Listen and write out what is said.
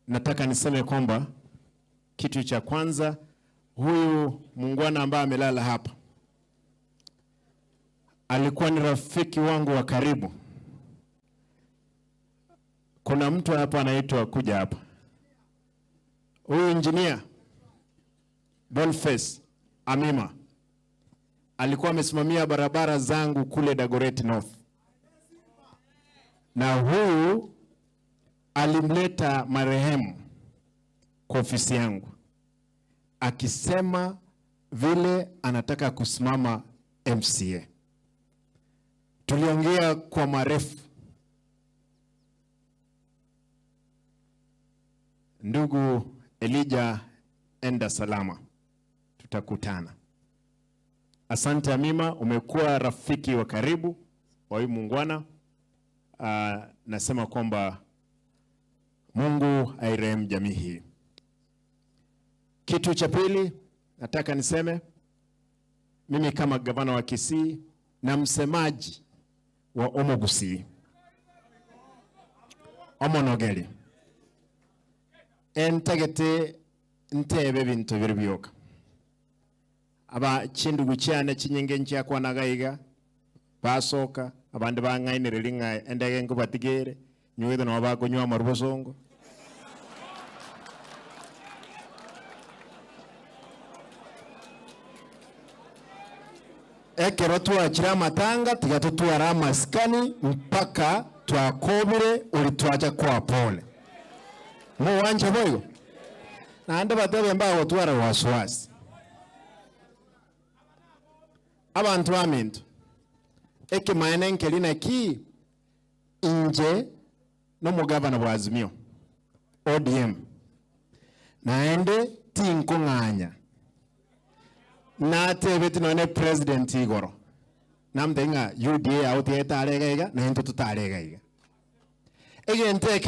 Nataka niseme kwamba kitu cha kwanza, huyu muungwana ambaye amelala hapa alikuwa ni rafiki wangu wa karibu. Kuna mtu hapa anaitwa kuja hapa, huyu engineer Boniface Amima alikuwa amesimamia barabara zangu kule Dagoretti North, na huyu alimleta marehemu kwa ofisi yangu akisema vile anataka kusimama MCA. Tuliongea kwa marefu. Ndugu Elijah, enda salama, tutakutana. Asante Amima, umekuwa rafiki wa karibu wa huyu muungwana. Uh, nasema kwamba Mungu airehemu jamii hii. Kitu cha pili nataka niseme, mimi kama gavana wa Kisii na msemaji wa Omogusii Omonogeri entagete ntebe binto biri bioka aba chindugu chiane chinyinge nchiakwanaga iga basoka abande bang'ainereria ng'a endege nkobatigere Nywete nabo bakonywa amarwa bosongo. Ekero twachire amatanga tiga totware amasikani mpaka twakobire ori twacha koa pole. Mogwancha boigo? Naende batebe mbagotwara wasiwasi. Abanto baminto, ekemaene nkeri naki? Inche nomogavana bwa Azimio, ODM, naende tinkong'anya. Natebeti nonya ne president igoro, namotebia ng'a UDA yao tiga etare iga iga, na intwe totare iga iga. Egento eke.